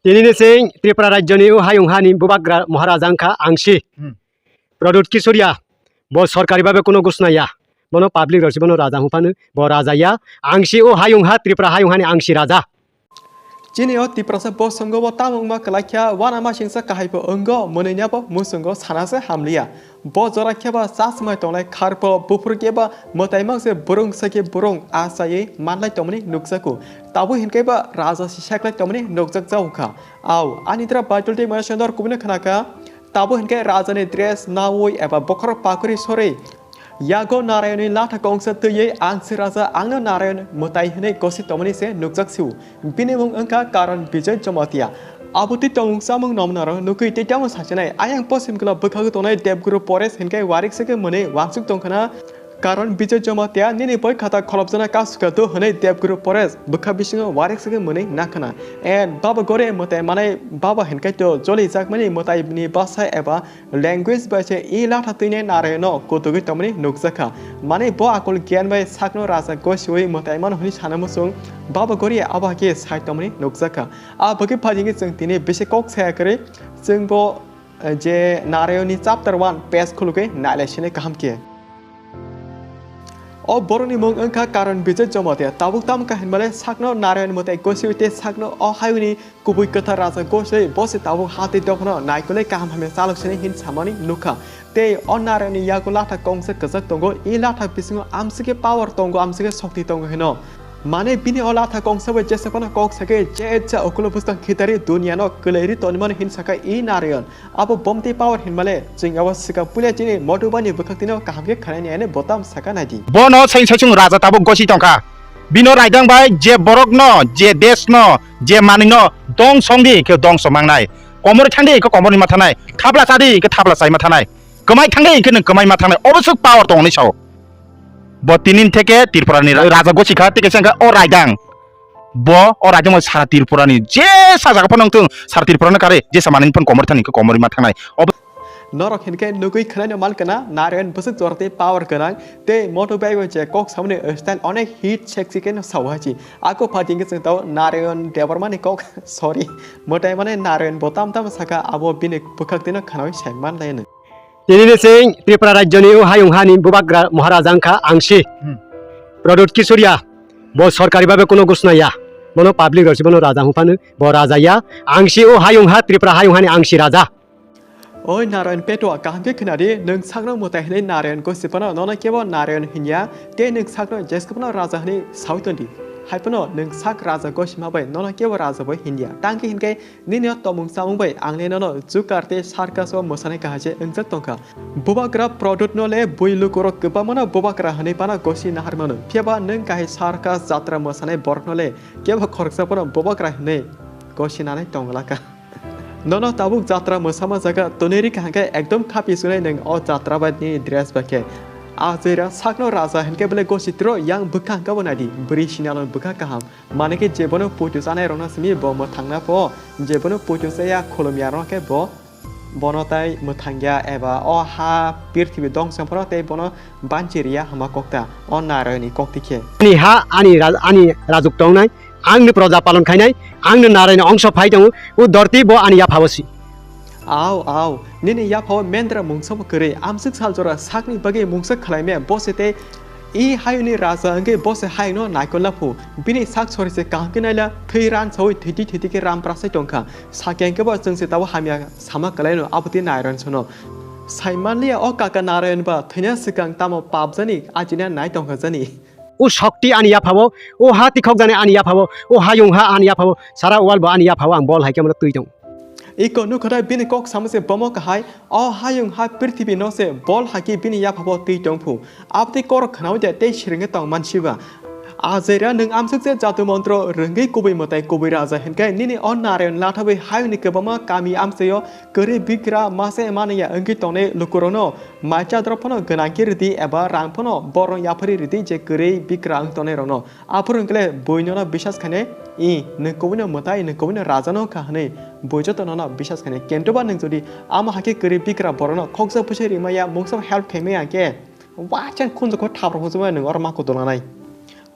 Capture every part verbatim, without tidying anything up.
Tini ni sing Tripura rajyoni o hayung hani bubagra Maharaja wngkha Angsi. Hmm. Pradyut Kishoriya, bo sorkari babe kuno gusnaya. Bono public rok si bono raja hwnphano, bo raja ya. Angsi o hayung ha, Tripura hayung hani Angsi raja. Chini o Tiprasa bosongo bo tamo wngma kwlaikha, wana masingsa kahai bo wngo, mwnwi nabo musungo sana se hamliya. Bo jora khe ba chasmai tongnai kharpo, buphuru khe ba mwtai mang se burung sakhe burung, a chaywi manlai tongmani nukjago. Tabuk hinkhe ba raja si seklai tongmani nukjak jago kha. Au, ani dra Baitul tei Maya Sundor kubuni khna kha. Tabuk hinkhe raja ni dress nawi eba bokhorok pakri sorwi. Yago Narayani latha kongsa twiwi, "Ang se raja, angno Narayan mwtai," hwnwi gosi tongmani se nukjak sio. Bini mung wngkha Karan Bijoy Jamatia. Abo twi tongmung chamung nomnaro nukwi tei tamo sachinai. Ayang posim kla bwkhago tongnai Devguru Pores hinkhe warik se khe mwnwi wansuk tongkhana. Karan Bijoy Jamatia nini boi khata kholopjana kasukha do hwnwi Devguru Pores bwkha bisingo warik se khe mwnwi nakhana. And Baba Gore mwtai manai Baba hinkhe to joli jakmani mwtai ni basa eba language bai se i latha twini Narayano kutugwi tongmani nukjakha. Mane bo akul giyan bai sakno raja gosiwi mwtai mano hwnwi sana muchung Baba Goriya abo hakhe sai tongmani nukjakha. A bagwi phaidi chwng tini bisi kok saya kwrwi chwng bo, eh, je Narayani chapter one page khulugwi nailai sini kaham khe. O borokni mung wngkha Karan Bijoy Jamatia. Tabuk tamo kha hinmale sakno Narayan mwtai gosiwi tei sakno o hayungni kubui kwthar raja gosoi bo se tabuk hati dophano naikolwi kaham hamya chalok sini hin samani nukha. Tei o Narayanni yago latha kongsa kwchak tongo, i latha bisingo amsike power tongo, amsike shokti tongo hino. Mane bini o latha kongsa bai jesa phano kok sake je cha okulo bwskang khitari duniano kwlwi ri tonimani hin saka i Narayan. Abo bomtwi power hinmale, chwng abo swkang puila chini Motu Bani bwkhaktino kaham khe khwnaini ane botam saka naidi. Bono sain saichung raja tabuk gosi tongkha. Bino raidang bai je borokno, je deshno, je manwino dongso wngdi khe dongso mangnai. Komor thangdi khe komorni ma thanai. Thapla chadi khe thapla chai ma thanai. Kwmai thangdi khe nwng kwmai ma thanai. Obo swk power tong hinwi sao. Bo tinin theke Tripurani ra-, raja gosi kha, tei kaisa wngkha o raidang. Bo o raidang bai sara Tripurani jesa jaga phano wngthung, sara Tripurano karwi jesa manwini phano komor thani khe komorwi ma thangnai. Obo norok hinkhe nugwi khwnaino mankha na, Narayan bwswk jora tei power gwnang tei Motu Bhai bai je kok samani style onek hit sexy khe no sao hai chi. Ako phaidi hinkhe chwng tao Narayan Debbarmani kok, sorry, mwtai mane Narayan bo tam tam saka abo bini bwkhak tino khwnawi sai man lai no. Tini ni sing Tripura rajyoni o hayung hani bubagra Maharaja wngkha Angsi. Hmm. Pradyut Kishoriya, bo sorkari babe kuno gusnaya. Bono public rok si bono raja hwnphano, bo raja ya. Angsi o hayung ha, Tripura hayung hani Angsi raja. Oi Narayan Petwa, kaham khe khwnadi, nwng sakno mwtai hwnwi Narayan gosi phano nono kebo Narayan hinya, tei nwng sakno jeske phano raja hwnwi sawi tondi. Hai phano nwng sak raja gosi ma bai nono kebo raja bai hinya. Tangkhe hinkhe nini o tongmung chamung bai ang le nono jukar tei circus o mwsani kahai se wngjak tongkha. Bubagra Pradyut no le bui lukurok kwbangma no bubagra hwnwi phano gosi nahar mano. Phiya ba nwng kahai circus jatra mwsanai borok no le kebo khoroksa phano bubagra hwnwi gosi nanai tongla kha. Nono tabuk jatra mwsama jaga tonwi rikha hwnkhe ekdom khapi sunai nwng o jatra bai ni dress bai khe. A jera sakno raja hinkhe bele gositro yang bwkha hwnkhe bo naidi, bwrwi sinalo bwkha kaham. Manwi khe jebono puitu chanai rokno simi bo mwthangna pho, jebono puitu chaya khulumya rokno khe bo bono tai mwthangya eba o ha prithibi dongso phano tei bono banchi riya hama kokta o Narayani kokti khe. Ani ha, ani raj-, ani rajuk tongnai, ang ni proja palon khainai, ang ni Narayani ongso phai tongo, o dorti bo ani yapha o si. Au, au, nini yapha o mendra mungsa bo kwrwi, amswk sal jora sakni bagwi mungsa khlai me, bo se tei i hayungni raja wngwi bo se hayungno naikol la phu, bini sak sori se kaham khe naila, thwi ran sawi thwiti thwiti khe ram prasai tongkha, sakya hwnkhe bo chwng se tabo hamya sama kwlaino, abo twi Narayan sono. Saimanliya o kaka Narayan ba thwina swkang tamo pap jani achina nai tongkha jani. O shokti ani yaphao, o ha tikhok jani ani yaphao, o hayung ha ani yaphao, sara wal bo ani yaphao ang bol hai khe mano twi tong. Iko nukha da bini kok sama se bomo kahai, o hayung ha prithibi no se bol hai khe bini yaphao twi tong phu. Abtwi korok khnawi de tei siringwi tong mansiba. Ajaira nwng amsuk je jatu montro rwngwi kubui mwtai kubui raja hinkhe nini o Narayan lathawi hayungni kwbangma kami amchaio kwrwi bikra mase manwi ya wngwi tongnai lukurokno mai chadrok phano gwnang khe rwdi eba rang phano borok yaphari rwdi je kwrwi bikra wng tongnai rokno. Aphuru hwnkhe le bui nono bisas khainai, i, nwng kubuino mwtai, nwng kubuino raja no wngkha hwnwi bui joto nono bisas khainai. Kintu ba nwng jodi amo hakhe kwrwi bikra borokno khoksa phuisai rimaya mungsa help khaimaya hwnkhe, wachen khunju kho thap rok hwnjukmaya nwng oro ma kutu lanai.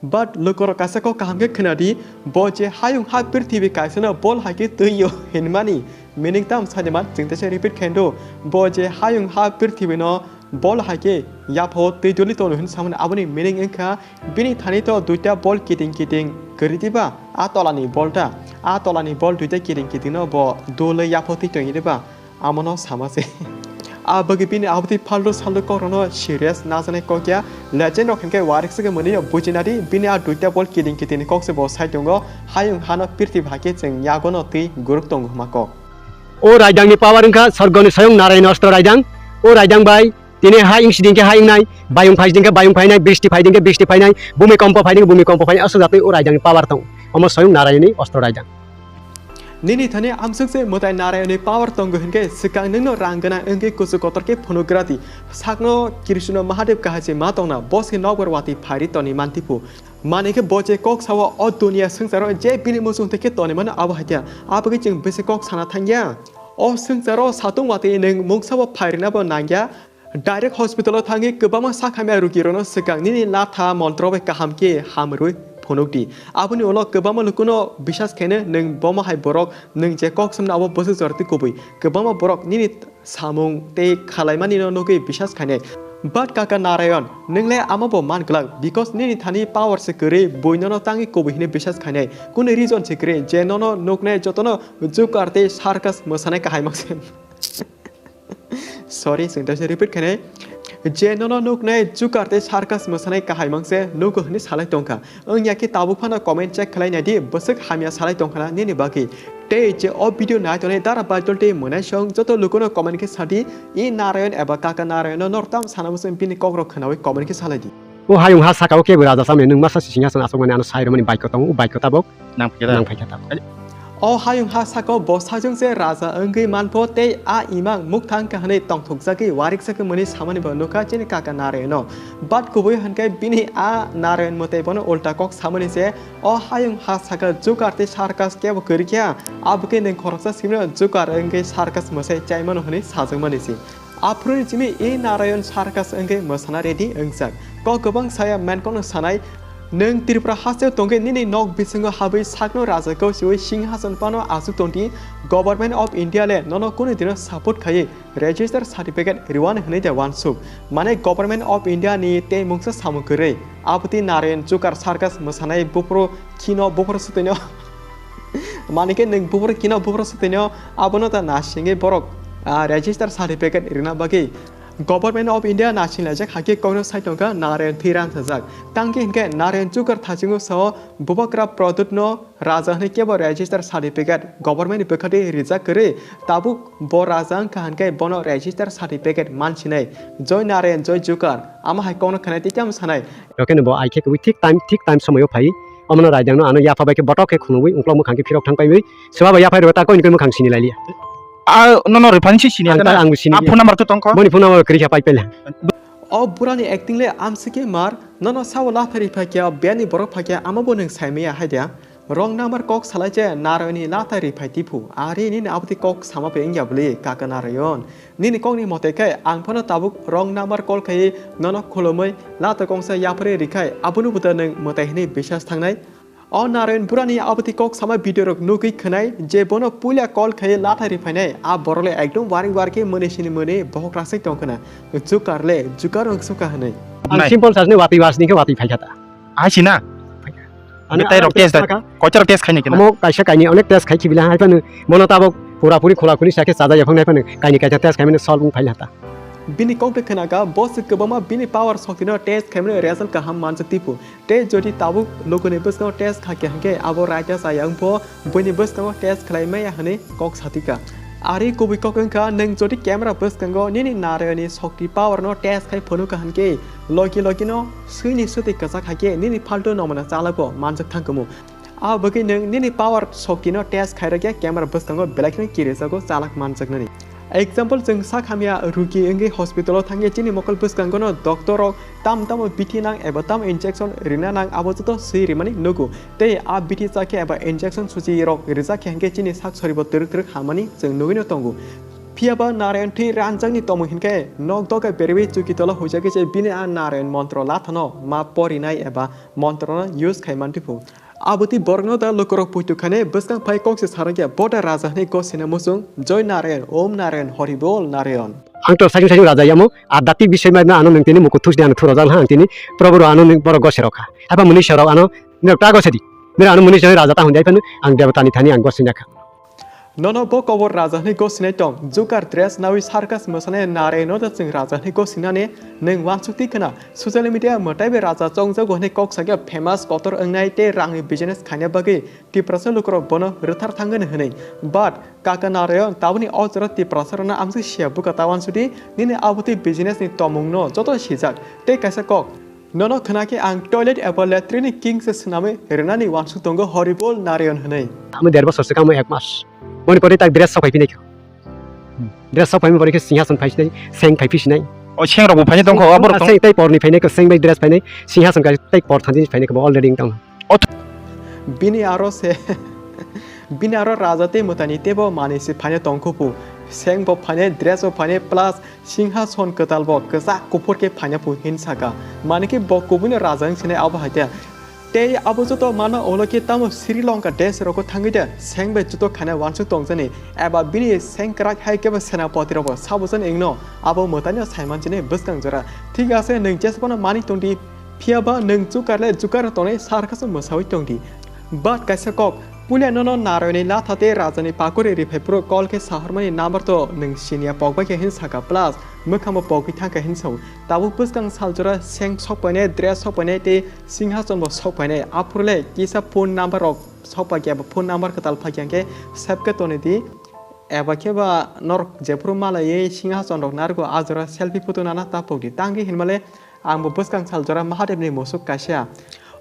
But lukurok kaisa kok kaham khe khwnadi, bo je hayung ha prithibi kaisano bol hai khe twi-o hinmani meaning tamo sani man, chwng teisa repeat khaino, bo je hayung ha prithibino bol hai khe yaphao twi duli tono hin samani, aboni meaning wngkha bini thani to duita bol kiting kiting kwrwi diba, a tolani bolta, a tolani bol duita kiting kitingno bo dulwi yaphao twi tongwi diba. Amono sama se. A bagwi bini abdi phaldo saldo kokrokno serious najaknai kok ya. Legend rok hinkhe warik se mwnwino bujinadi, bini a duita bol kiting kiting ni kok se bo sai tongo. Hayung hano pirthibi hai khe chwng yagono twi guruk tongo hwnma kok. O raidang ni power wngkha sorgo ni swayung Narayan ostro raidang. O raidang bai tini ha ing siding khe ha ing nai, bayung phai siding khe bayung phai nai, bristi phai ding khe bristi phai nai, bumi kompo phai ding khe bumi kompo phai nai, aswk jatwi o raidang ni power tong. Omo swayung Narayan ni ostro raidang. Nini thani amswk se mwtai Narayani power tongo hinkhe swkang nwngno rang gwnang wngwi kuchuk kotor khe phunugra di. Sakno Krishna Mahadev kahai se ma tongna, bo se nokbar watwi phairi toni mantiphu. Mani khe bo je kok sao o duniya swngcharo je bini muchung tei khe toni mano abo hai khe. Abagwi chwng bisi kok sana thangya. O swngcharo satung watwi nwng mungsa bo phairina bo nangya. Direct hospital o thangwi kwbangma sakhamya rugirokno swkang nini latha montro bai kaham khe hamrwi phunukdi. Aboni ulo kwbangma lukuno bisas khaino nwng bomo hai borok, nwng je kok swmna abo bwswk jora twi kubui. Kwbangma borok nini samung tei khalaimanino nugwi bisas khainai. But kaka Narayan, nwng le ama bo man glak, because nini thani power se kwrwi, bui nono tangwi kubui hinwi bisas khainai. Kunu reason se kwrwi je nono nuknai jotono jukar tei circus mwsanai kahai mangse. Sorry, chwng teisa repeat khainai. Je nono nuknai jukar tei circus mwsanai kahai mangse nugo hwnwi salai tongkha. Wngya khe tabuk phano comment check khlai naidi, bwswk hamya salai tongkha na nini bagwi. Tei je o video nai tongnai dara baitol tei mwnaisong joto lukuno comment khe sadi, i Narayan eba kaka Narayan no nortam sana bwswk bini kokrok khwnawi comment khe salai di. O hayung ha saka o kebo raja samani nwng masa singhasan aswkmani ano sai rwmani baikho tongo, o baikho tabuk. Nang phaikha da. Nang phaikha tabuk. O hayung ha saka o bo sajwng se raja wngwi manpho tei a imang mukthang kha hwnwi tongthokjagwi warik sakhe mwnwi samani bo nukha chini kaka Narayan no. But kubui hwnkhe bini a Narayan mwtai bono ulta kok samani se o hayung ha saka jukar tei circus kebo kwrwi kha, abo khe nwng khoroksa simino jukar wngwi circus mwsai chaimano hwnwi sajwkmani se. Aphuruni simi e Narayan circus wngwi mwsana ready wngjak. Kok kwbang saya mankokno sanai, nwng Tripura hasteo tongwi nini nok bisingo habwi sakno raja kausiwi singhasan phano achuk tongdi, Government of India le nono kunu dino support khaiwi register certificate rwani hwnwi de uansuk. Mane Government of India ni tei mungsa samung kwrwi. Aboni Narayan jukar circus mwsanai buphuru khino buphuru swtwino. Mani khe nwng buphuru khino buphuru swtwino abono ta nasingwi borok, ah, register certificate rwna bagwi Government of India nasinglaijak hakhe kokno sai tongkha Narayan thwi ransajak. Tangkhe hinkhe Narayan jukar thachingo sao Bubakra Pradyutno raja hwnwi kebo register certificate government ni bwkhadi rijak kwrwi. Tabuk bo raja wngkha hinkhe bono register certificate mansinai. Joy Narayan, joy jukar. Ama hai kokno khanai tei tamo sanai. Rokeno bo ai khe kubui thik time, thik time somoio phai. Omono raidangno ano yapha bai khe botok khe khunugwi ungklok mwkhang khe phirok thang paiwi. Swba bai yaphai rwta koini khe mwkhang sini lailiya. A nono rwphani se sini ang ta, ang sini. A phone number to tongkho. Boni phone number kwrwi kha pai pela. O burani acting le amsike mar, nono sao laphari phakya, biyani borok phakya, ama bo nwng saimaya hai da. Wrong number kok salai je Narayan ni lathari phai tiphu. Ari nini aboti kok sama pe wngya bwle kaka Narayan. Nini kokni mote khe ang phano tabuk wrong number call khai nono khulumui lata kongsa yapharwi rikhai, abono bo da nwng mwtai hinwi bisas thangnai? O Narayan burani aboti kok sama video rok nugwi khwnai je bono puila call khai lata riphainai, a borok le ekdom waring waring khe mwnwi sini mwnwi bohok rasai tong khna. Jukar le, jukar wng suka hwnwi. Ang simple sajni watwi wasni khe watwi phaikha ta. Hai sina. Ano betai rok test da. Kocha rok test khaini kena. Omo kaisa kaini onek test khai khibila hai phano bono tabok pura puri khola khuli sakhe chaja yaphang nai phano kaini kaisa test khaimani solve wng phaila ta. Bini kok de khna ka, bo se kwbangma bini power shokti no test khaimani result kaham manjak tipu. Tei jodi tabuk lukuni bwskango test kha khe hwnkhe abo raida chaya wngpho buini bwskango test khlai maya hwnwi kok satika. Ari kubui kok wngkha, nwng jodi camera bwskango nini Narayani shokti power no test khai phunukha hwnkhe logi logi no swini swtwi kwchak hai khe nini phaltu nomona chalakbo manjak thangkumu. A bagwi nwng nini power shokti no test khairokya camera bwskango belai kheno kirijago chalak manjaknani. Example, chwng sak hamya rugi wngwi hospital o thangya, chini mokol bwskango no doctor rok tam tamo bithi nang eba tam injection rina nang abo joto swi rimani nugo. Tei a bithi chakhe eba injection suchi rok rijak khe hwnkhe chini sak soribo twrwk twrwk hamani chwng nugwi no tongo. Phiya ba Narayan thwi ranjakni tomung hinkhe nok doga berwi chuki tola huijagwi se bini a Narayan montro lathano ma porinai eba montrono use khai mantiphu. Abotwi borokno da lukurok puitu khane bwskang phai kok se sarangya boda raja hwnwi gosina muchung Joy Narayan, Om Narayan, Horibol Narayan. Ang to sajung sajung raja yamo, adhyatmik bisoi ma ano nwng tini muku thusni ano thurajal ha, ang tini Prabhu ro ano nwng borok gosirok kha. Apa muni sorok ano nwng ta gosidi. Nwng ano muni sorok raja ta hundi aphano ang debota ni thani ang gosina kha. Nono bo kobor raja hwnwi gosinai tong, jukar dress nawi circus mwsanai Narayan no da chwng raja hwnwi gosinani nwng wansukti khna. Social media mwtai bai raja chongjago hwnwi kok sakya famous kotor wngnai tei rangni business khaina bagwi Tiprasa lukurok bono rwthar thangani hwnwi. But Kaka Narayan, taboni o jora Tiprasa rokno amswk siya buka ta wansudi, nini abotwi business ni tomung no joto sijak. Tei kaisa kok, nono khna khe ang toilet eba latrine ni king se swnamwi rwnani wansuk tongo Horibol Narayan hwnwi. Amo der bosor se kamo ek mas. Boni pore tak dress sok phai phinai kho. Dress sok phai pore khe singhason phai sinai, seng phai phi sinai. O seng rok bo phai tongkho, abo rok tong. Seng tei porni phainai kho, seng bai dress phainai, singhason kai tei por thanjini phainai kho already tong. Bini aro se, bini aro raja tei mwtani teibo manwi se phaina tongkho phu. Seng bo phainai, dress bo phainai, plus singhason kwtal bo kwchak kuphur khe phaina phu hin saka. Mani khe bo kubuni raja wng sinai abo hai khe. Tei abo joto mano ulo khe tamo Sri Lanka desh rogo thangwi de seng bai juto khaina wansuk tongjani. Eba bini seng kwrak hai khe bo senapati rogo sabo jani wngno abo mwtaino saimanjini bwskang jora. Thik ase, nwng jesbono mani tongdi. Phiya ba nwng jukar le jukar tongnai sar khasu mwsaui tongdi. But kaisa kok, puila nono Narayani latha tei rajani pakuri riphai phuru call khe sahormani number to nwng siniya pokbai khe hin saka, plus mwkhangbo pogwi thangkha hin sao. Tabuk bwskang saljora seng sokpainai, dress sokpainai tei singhason bo sokpainai. Aphuru le kisa phone number rok sokpaikhe eba phone number kwtal phaikhe hwnkhe save khe tonidi. Eba khe ba norok jephuru malaiwi singhason rok narwgo a jora selfie photo nana ta pokdi. Tangwi hinmale Ang bo bwskang sal jora Mahadevni musuk kaisa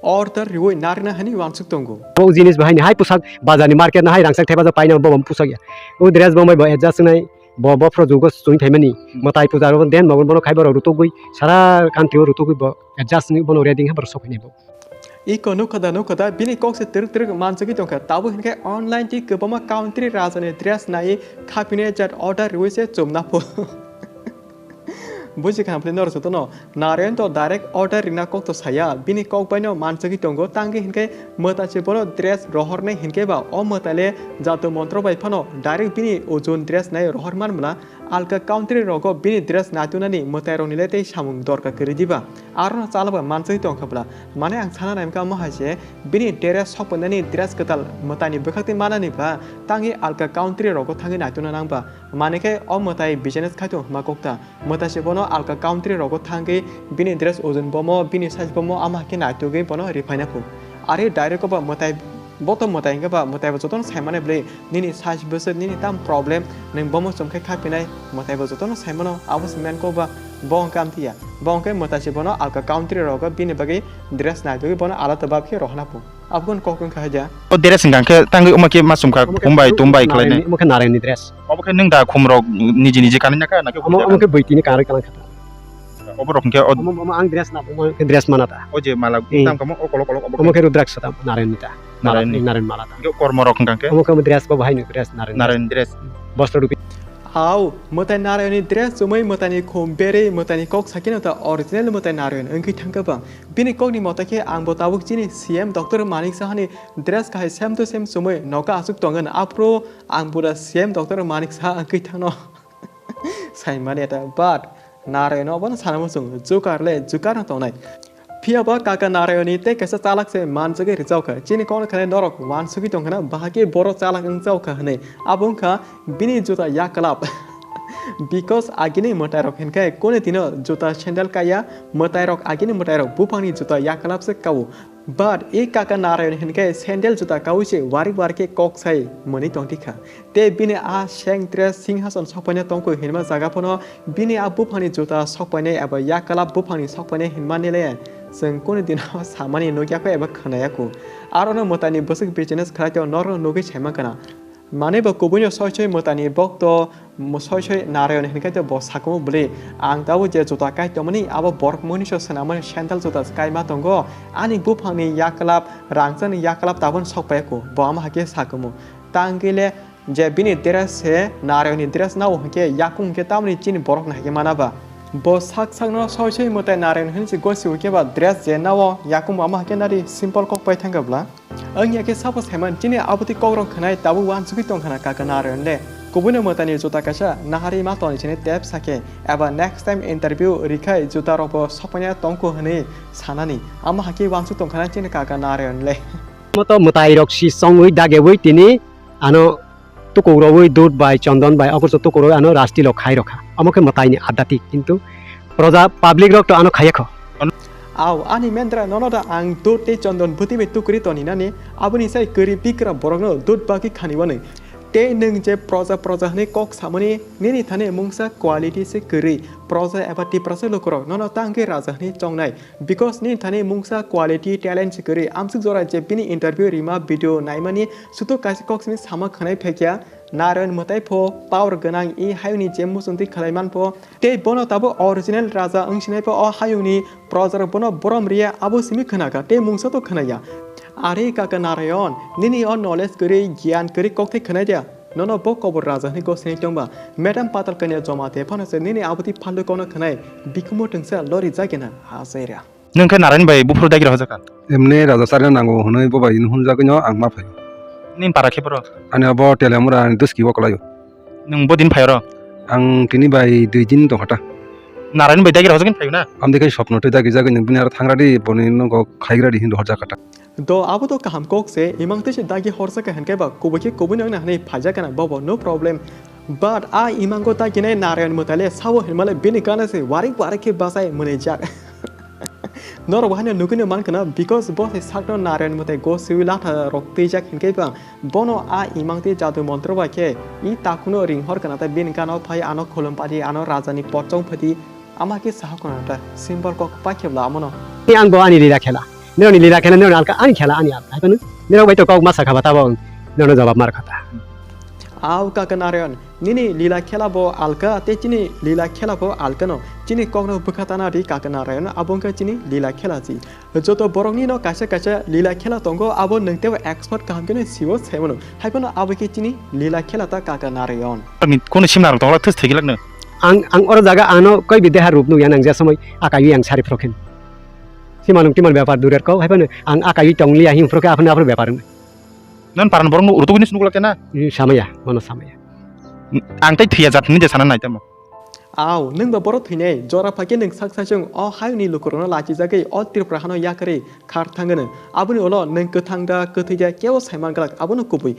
order riwi narina hwnwi uansuk tongo. Bo jinis bo haini hai pusak bazarni market no hai rangchak thepajak paina bo pusak ya. O dress bo mai bo adjust nai bo bo pro jugo chwng thaimani. Mwtai puja ro den bo bono khai borok rutugwi sara country o rutugwi bo adjust ni bono ready ha borok sok nai bo. Iko nukha da nukha da bini kok se twrwk twrwk mansugwi tongkha. Tabuk hinkhe online twi kwbangma country rajani dress nai khapinai jat order riwi se chumna pho. Buji kha philai norok jotono Narayan to direct order rina kok to saya, bini kok baino mansugwi tongo, tangwi hinkhe mwtai se bono dress rohornai hinkhe ba o mwtai le jadu montro bai phano direct bini ujun dress nai rohor man mla, alka country rogo bini dress naitunani mwtai rokni le tei samung dorkar kwrwi diba, arono chalokbai mansugwi tongkha bla, mane ang sana naimkha omo hai se bini dress sokphainani dress kwtal mwtaini bwkhak twi manani ba tangwi alka country rogo thangwi naituna nang ba. Mane khe o mwtai business khai tongo hwnma kok ta. Mwtai se bono alka country rogo thangwi bini dress ujun bomo, bini size bomo, ama khe naitugwi bono riphaina phu. Ari direct o ba mwtai bo to mwtai hwnkhe ba mwtai bo jotono saimane bwlwi nini size bwswk nini tam problem nwng bomo chum khe khapinai mwtai bo jotono saimano abo se man kok ba bo hwnkhe amtwi ya. Bo hwnkhe mwtai se bono alka country rogo bini bagwi dress naitugwi bono alada bab khe rohorna phu. Aboni kok wngkha haida. O dress hwnkha khe tangwi omo khe ma chumkha, omo khe khum bai, tum bai khlainai. Omo khe Narayanni dress. Obo khe nwng da khum rok niji niji kanwi nakha, nakhe omo, omo khe bwtwi ni kanwi kalang kha ta. Obo rok hwnkhe o omo, omo ang dress na, omo khe dress mana ta. O je mala hmm tam kamo o kolok kolok obo omo khe Rudraksa ta, Narayanni ta. Narayanni. Narayan mala ta. Hwnkhe kormo rok hwnkha khe? Omo khe dress bo bahai ni dress Narayan. Narayan dress. Bostro rupi. Au, mwtai Narayanni dress chumui mwtaini khum berwi mwtaini kok sakino ta original mwtai Narayan wngwi thangkha bang. Bini kokni motokhe ang bo tabuk chini C M Doctor Manik Sahani dress kahai same to same chumui noka aswk tongkha, aphuru ang bo da C M Doctor Manik Saha wngwi thangno saimani eta, but Narayan obono sana muchung, jukar le jukar no tongnai. Phiya ba kaka Narayani tei kaisa chalak se manjagwi rwchapkha. Chini kokno khanai norok uansugwi tongkhana, bahai khe borok chalak wngchapkha hwnwi. Abo wngkha bini juta yaklap. Because agini mwtairok hinkhe kunu dino juta sandal kaiya, mwtairok agini mwtairok buphangni juta yaklap se kao. But i kaka Narayan hinkhe sandal juta kaui se warik warik khe kok sai mwnwi tongtikha. Tei bini a seng dress singhason sokpaina tongkhu hinma jaga phano bini a buphangni juta sokpainai eba yaklap buphangni sokpainai hinmani le chwng kunu dino samani nukya kho eba khwnaya kho. Arono mwtaini bwswk business khlai tong norokno nugwi saima gana. Manwi bo kubuino soi soi mwtaini bokto, mo-, soi soi Narayan hinkhe to bo sakumo bwlwi, ang tabuk je juta kai tongmani abo borok moniso swnamani sandal juta kaima tongo, ani buphangni yaklap, rangchakni yaklap tabukno sokpaiya kho, bo ama hakhe sakumo. Tangwi le Je bini dress se Narayan ni dress nao hwnkhe yakung hwnkhe tamni chini borok nahikhe mana ba. Bo sak sakno soi soi mwtai Narayan hwnwi se gosi hwnkhe ba dress je nao yakung ama hwnkhe nari simple kok pai thangkha bla. Wngya khe sabo saiman chini aboti kokrok khwnai tabuk wansugwi tongkhana kaka Narayan le. Kubuino mwtaini juta kaisa nahari ma toni sini tep sakhe eba next time interview rikhai juta rokbo sokmanya tongkho hwnwi sanani ama hakhe wansuk tongkhana chini kaka Narayan le. Moto mwtai rok si songwi dagebwi tini ano tukukrogwi dud bai chondon bai okorso tukukrogwi ano rasti lok khai rokha. Omo khe mwtaini adati, kintu proja public rok to ano khaiya kho. Aw, ani mendra nono da ang dud tei chondon bwtwi bai tukuri toni nani, aboni sai kwrwi bikra borokno dud bagwi khani wani. Tei nwng je proja proja hwnwi kok samani, nini thani mungsa quality se kwrwi, proja eba tiprasa lukurok nono tangwi raja hwnwi chongnai. Because nini thani mungsa quality, talent se kwrwi. Amsuk jora je bini interview rima video naimani sutuk kaisa kok simi sama khwnai phaikya. Narayan mwtai pho power gwnang, i hayungni je muchungtwi khwlai man pho. Tei bono tabuk original raja wng sinai pho o hayungni projarok bono borom riya abo simi khwnakha tei mungsa to khwnaya. Are kaka Narayan, nini o knowledge kwrwi, giyan kwrwi kokthai khwnai dia? Nono bo kobor raja hwnwi gosini tongba. Madam Patal Kanya Jomati phano se nini aboti phaldo kokno khwnai, bikumo twngsa lori jagena hajaira. Nwng khe Narayan bai buphuru dagi rohorjak kha? Emni raja charino nango hwnwi bo bai hwnjagwino ang ma phaio. Nini para khe boro? Ani abo Teliamura ani duski o kwlaio. Nwng bo din phai oro? Ang tini bai dui din tongkha ta. Narayan bai dagi rohorjak hin phaio na? Amtwi khe sopno twi dagi jagwi nwng bini aro thangradi boni nogo khaigradi hin rohorjak kha ta. Do abo to kaham kok se, imang twi se dagi horjak kha hinkhe ba kubui khe kubui no wngna hinwi phaijak kana bobo, no problem. But a imango daginai Narayan mwtaile sao hinmale bini gana se warik warik khe bachai mwnwijak. Norok bo haino nugwino mankha na, because bo se sakno Narayan mwtai go siwi latha rok twijak hinkhe ba bono a imang tei jadu montro bai khe i takhukno ring hor kana tei bini gana phai ano khulum padi ano raja ni pochong phadi. Ama khe sahok khna ta, simple kok paikhe bla amono. Ni ang bo ani lila khela. Nirokni lila khela, nirokni alka, ani khela, ani alka. Haikhe nirok bai to kok ma sakha ba tabo ang nirokno jawab mar kha ta. Aw kaka Narayan, nini lila khela bo alka, tei chini lila khela bo alka no. Chini kokno bwkha tana ri kaka Narayan, abo wngkha chini lila khela si. Joto borokni no kaisa kaisa lila khela tongo, abo nwng teibo expert kaham kheno siwo saimano. Haiphano abo khe chini lila khela ta kaka Narayan. Ni kono simna rok tongla thus thegilak no. Ang, ang oro jaga ano koi bi deha rup nukya nang je somoi akai ang sari phrokin. Simanung timan bepar durer kau, haiphano ang akai tong liya hing phroke aphano aphro bepar. Non paran borok no urutugini sunuk lakya na? Samaya, mano samaya. Ang tai thwiya jat ni je sana nai tamo. Aw, nwng ba borok thwinai, jora phai khe nwng sak saichung o hayungni lukurokno lachijagwi o Tripura hano yakarwi khar thangano. Aboni ulo nwng kwthang da, kwthwi da, kebo saiman glak, abono kubui.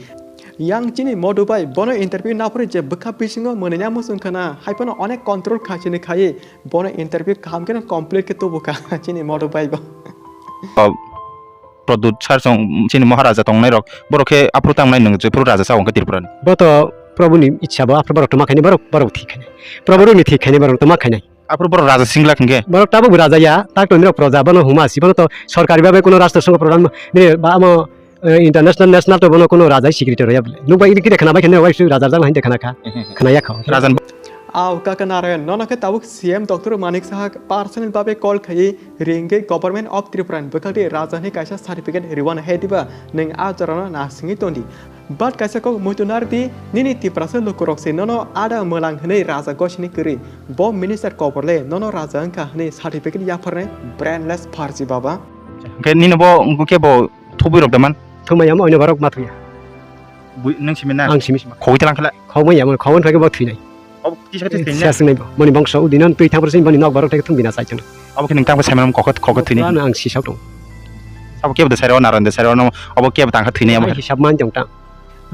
Yang chini Modu bai bono interview naphuri je bwkha bisingo mwnwina muchung khana, haiphano onek control kha chini khai, bono interview kaham kheno complete khe tubu kha chini Modu bai bo. Produt sar song chini Maharaja tongnai rok, borok khe aphuru tangnai nwng jephuru raja sa wngkha Tripura ni. Bo to Prabhu ni ichha bo, aphuru borok tongma khainai borok, borok thik khainai. Prabhu rok ni thik khainai borok tongma khainai. Aphuru borok raja singla hwnkhe? Borok tabuk raja ya, tak to nirok proja, bono huma si, bono to sorkari babe kuno rashtra songho pradhan ni ba amo, eh, international, national to bono kuno raja secretary ya bole. Nukba iri kire khana bai khana bai raja jang hinde khana kha. Khana ya kha. Rajan. Aw kaka Narayan, nono khe tabuk C M Doctor Manik Saha personal babe call khai ringwi Government of Tripura ni bwkhakni raja ni kaisa certificate riwan hai diba, nwng a jorano nasingwi tondi. But kaisa kok muitu nardi, nini Tiprasa lukurok se nono ada mwlang hwnwi raja gosini kwrwi. Bo minister kobor le nono raja wngkha hwnwi certificate yapharnai, brainless pharji baba. Hwnkhe nini bo wngkhe bo thubui rok da man? Thumai amo oino borok ma thuya. Bui, nang simi na? Ang simi sima. Khogwi tlang khala? Khogwi ya, khogwi phai bo thwinai. Obo kisa khe thwinai? Siya sinai bo. Moni bangso udino twi thang porsin boni nok borok thai thung bina sai chang. Obo khe nang tang saiman khogwi, khogwi thwinai. Ano ang sisok tong. Abo kebo de sari o naran de sari o no, abo kebo tang kha thwinai abo. Hisab man jong tang.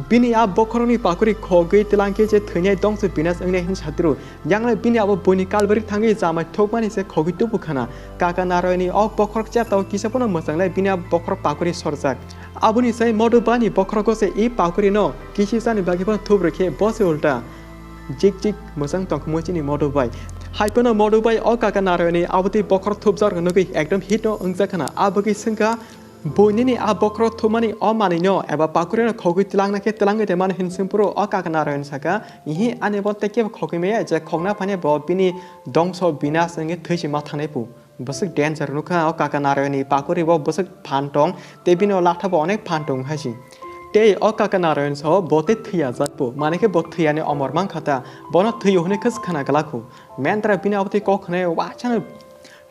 Bini a bokhorokni pakuri khogwi twlang khe je thwinai dongso binas wngnai hin satru. Yangle bini abo buini kalbari thangwi jamai thokmani se khogwi tubu khana. Kaka Narayanni o bokhorok cheptao kisa phano mwchanglai bini a bokhorok pakuri sorjak. Aboni sai Modu bani bokhorogo se i pakuri no kisi sani bagwi phano thup rwkhe bo se ulta. Jik jik mwchang tongkhmo chini Modu bai. Hai phano Modu bai o kaka Narayanni abotwi bokhorok thupjak nugwi ekdom hit no wngjak khana. Abagwi swngkha bo nini a bokhorok thumani o manwino eba pakurino khogwi twlangna khe twlangwi de mano hin swngphuru o kaka Narayan saka, ihi ani bo tei kebo khogwi maya je khogna phani bo bini dongso binas wngwi thwi se ma thangnai pu. Bwswk danger nukha o kaka Narayanni pakuri bo bwswk phan tong tei bini o latha bo onek phan tong hai se. Tei o kaka Narayan sao bo tei thwiya jak bo, mane khe bo thwiyani omor mankha ta, bono thwiyo hwnwi khe khna glak kho. Mendra bini abotwi kok hwnwi wachano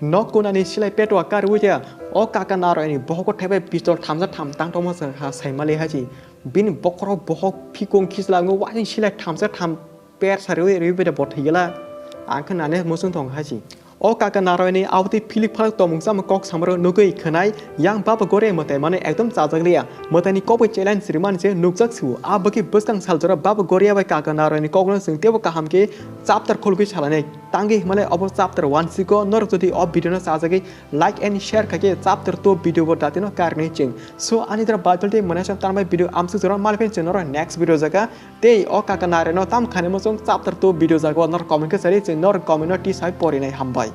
nok kunani silai petwa karwi ya, o kaka Narayanni bohogo thaibai pistol thamsa tham tang tongma se ha saimali haji. Bini bokhorok bohok phikung khichla wngwi waising silai thamsa tham per sariwi riwi bede bo thwigwla. Ang khe nane muchung tong haji. O kaka Narayanni abotwi philik phalak tongmung chamung kok samaro nugwi khwnai yang Baba Goria mwtai mano ekdom chajak liya. Mwtaini kokbai challenge rimani se nukjak sio. A bwkhe bwskang saljora Baba Goria bai kaka Narayanni kokno chwng teibo kaham khe chapter khulgwi salanai. Tangwi himale obo chapter one siko norok jodi o video no chajagwi like and share khaikhe chapter two video bo datino karni chwng. So ani dara Bible tei mwnai sam tanbai video amsuk jora malphin chwng norok next video jaga. Tei o kaka Narayanno tam khainai muchung chapter two video jaga o norok comment khe sari chwng norok comment no tisai porinai hambai.